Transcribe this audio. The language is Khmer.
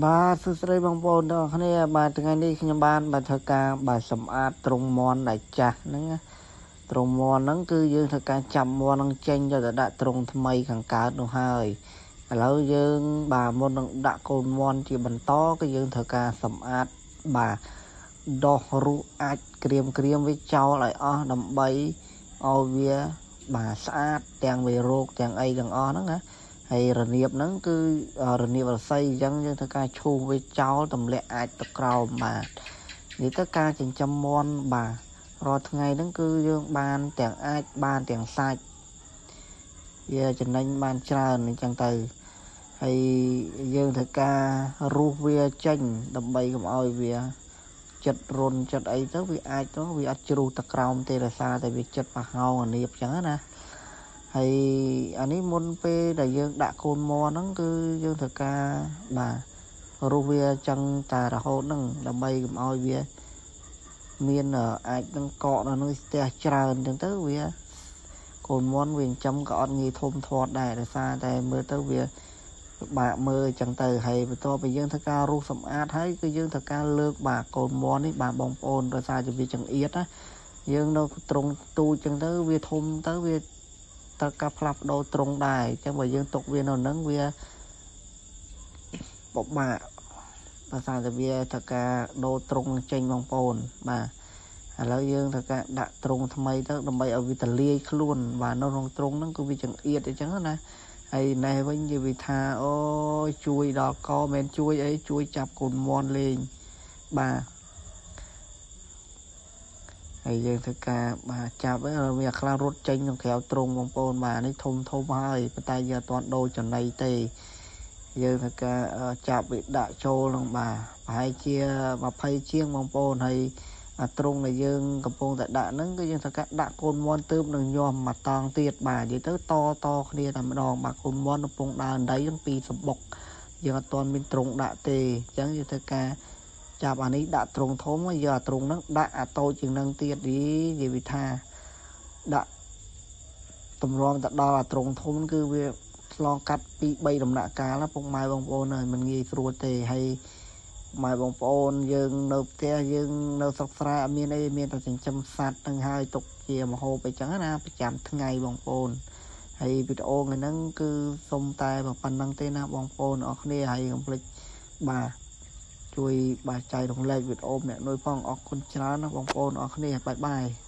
បាទសួស្តីបងប្អូនទាំងអស់គ្នាបាទថ្ងៃនេះខ្ញុំបានបាទធ្វើការបាទសម្អាតទ្រុងមាន់ដែលចាស់ហ្នឹងណាទ្រុងមាន់ហ្នឹងគឺយើងធ្វើការចាប់មាន់ហ្នឹងចេញយកទៅដាក់ទ្រុងថ្មីខាងកើតនោះហើយឥឡូវយើងបាទមុននឹងដាក់កូនមាន់ជាបន្តគឺយើងធ្វើការសម្អាតបាទដោះរុះអាចក្រៀមក្រៀមវាចោលឲ្យអស់ដើម្បីឲ្យវាបាទស្អាតទាំងវារោគទាំងអីទាំងអស់ហ្នឹងណាហើយរនៀបហ្នឹងគឺរនៀបរស័យអញ្ចឹងយើងធ្វើការឈូសវាចោលទម្លាក់អាចទៅក្រោមបាទនេះទៅការចិញ្ចឹមមាន់បាទរាល់ថ្ងៃហ្នឹងគឺយើងបានទាំងអាចបានទាំងសាច់វាចំណេញបានច្រើនអញ្ចឹងទៅហើយយើងធ្វើការរុះវាចេញដើម្បីកុំឲ្យវាចិត្តរុនចិត្តអីទៅវាអាចទៅវាអត់ជ្រុះទៅក្រោមទេដោយសារតែវាចិត្តប្រហោងអានៀបអញ្ចឹងណាហើយអានេះមុនពេលដែលយើងដាក់កូនមាន់ហ្នឹងគឺយើងត្រូវការបាទរុះវាចឹងតែរហូតហ្នឹងដើម្បីកុំឲ្យវាមានអាចនឹងកកនៅនឹងស្ទះច្រើនអញ្ចឹងទៅវាកូនមាន់វាចិញ្ចឹមក៏អត់ងាយធំធាត់ដែរដោយសារតែមើលទៅវាពិបាកមើលអញ្ចឹងទៅហើយបន្ទាប់ពីយើងធ្វើការរុះសម្អាតហើយគឺយើងធ្វើការលើកបាទកូនមាន់នេះបាទបងប្អូនដោយសារជាវាចង្អៀតណាយើងនៅត្រង់ទូចអញ្ចឹងទៅវាធំទៅវាត្រូវការផ្លាស់ប្ដូរត្រង់ដែរអញ្ចឹងបើយើងទុកវានៅនឹងវាពិបាកដោយសារតែវាត្រូវការដូរត្រង់ចេញបងប្អូនបាទឥឡូវយើងត្រូវការដាក់ត្រង់ថ្មីទៅដើម្បីឲ្យវាទលាយខ្លួនបាទនៅក្នុងត្រង់ហ្នឹងគឺវាចង្អៀតអញ្ចឹងណាហើយណែវិញនិយាយថាអូយជួយដល់កមិនជួយអីជួយចាប់កូនមាន់លេងបាទហើយយើងធ្វើការបាទចាប់វាខ្លះរត់ចេញក្នុងក្រៅទ្រុងបងប្អូនបាទនេះធំធំហើយប៉ុន្តែយើងអត់ទាន់ដូរចំណីទេយើងធ្វើការចាប់វាដាក់ចូលក្នុងបាទប្រហែលជា20ជាងបងប្អូនហើយអាទ្រុងដែលយើងកំពុងតែដាក់ហ្នឹងគឺយើងធ្វើការដាក់កូនមាន់ទើបនឹងញាស់មួយតង់ទៀតបាទនិយាយទៅតតគ្នាតែម្ដងបាទកូនមាន់កំពុងដើរដីហ្នឹងពីសម្បុកយើងអត់ទាន់មានទ្រុងដាក់ទេអញ្ចឹងយើងធ្វើការចាប់អានេះដាក់ទ្រុងធំយកអាទ្រុងហ្នឹងដាក់អាតូចជាងនឹងទៀតនិយាយវាថាដាក់តម្រាំទៅដល់អាទ្រុងធំគឺវាឆ្លងកាត់ពី3ដំណាក់កាលណាពុកម៉ែបងប្អូនហើយមិនងាយស្រួលទេហើយម៉ែបងប្អូនយើងនៅផ្ទះយើងនៅស្រុកស្រែអត់មានអីមានតែចិញ្ចឹមសត្វនឹងហើយទុកជាម្ហូបអីចឹងណាប្រចាំថ្ងៃបងប្អូនហើយវីដេអូថ្ងៃហ្នឹងគឺសុំតែប៉ុណ្្នឹងទេណាបងប្អូនអរគ្នាហើយកុំភ្លេចបាទជួយបាទចែករំលែកវីដេអូម្នាក់មួយផងអរគុណច្រើនណាបងប្អូនអរគ្នាបាយបាយ។